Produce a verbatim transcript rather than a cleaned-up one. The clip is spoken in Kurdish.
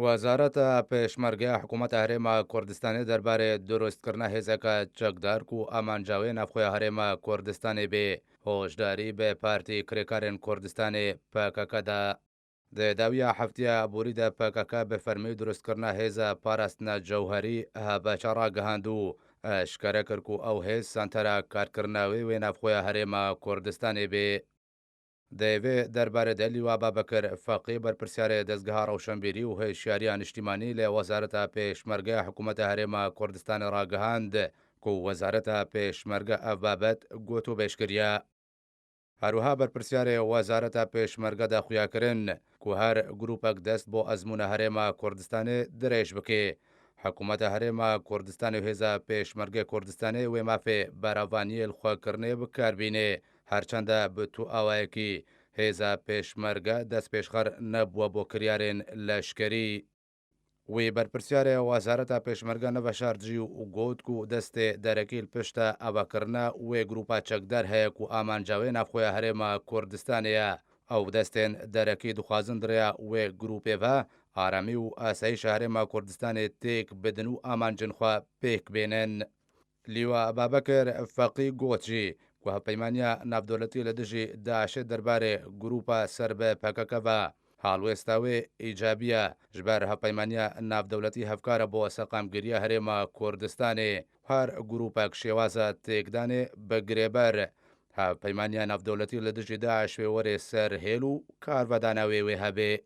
Wezareta Pêşmergeya Hikûmeta Herêma Kurdistanê derbarê durustkirina hêzeke çekdar ku amanca wê navxweya Herêma Kurdistanê bê, hoşdarî bi Partî Kirêkarên Kurdistanê P K K da. Di dawiya heftiya aborî de P K K bi fermî durustkirina hêza parastina cewherî hevbeça ragihand û eşkere kir ku ew hêz sentera karkirina wê wê navxweya Herêma Kurdistanê bê. Di vê derbarê de Lîwa Babekir Feqî, berpirsyarê Dezgeha Rewşenbîrî û Hişyariya Niştîmanî li Wezareta Pêşmerge Hikûmeta Herêma Kurdistanê ragihand ku Wezareta Pêşmerge ev babet gotûbêj kiriye. Her wiha berpirsyarê Wezareta Pêşmerge de xuya kirin ku her grûpek dest bo ezmûna Herêma Kurdistanê dirêj bike. Hikûmeta Herêma Kurdistanê û Hêza Pêşmerge Kurdistanê wê mafê berevaniyê li xwe kirinê bi kar bîne, her çende bi tu awayekî Hêza Pêşmerge destpêşxer nebûwe bo kiryarên leşkerî. Wî berpirsyarê Wezareta Pêşmerge neveşart jî û got ku destê derekî li pişta avakirina wê grûpa çekdar heye ku amanca wê navxweya Herêma Kurdistanê ye. Ew destên derekî dixwazin di rêya wê grûpê ve aramî û asayîşa Herêma Kurdistanê têk bidin û amancên xwe pêk bênin. Lîwa Babekir Feqî got jî ku hevpeymaniya navdewletî li dijî DAIŞê derbarê grûpa ser bi P K K ve halwêsta wê îcabî ye. Ji ber hevpeymaniya navdewletî hevkar e bo seqamgiriya Herêma Kurdistanê. Her grûpek şêwaza têkdanê bi girêber. Hevpeymaniya navdewletî li dijî DAIŞ wê were ser hêl û karvedana wê wê hebe.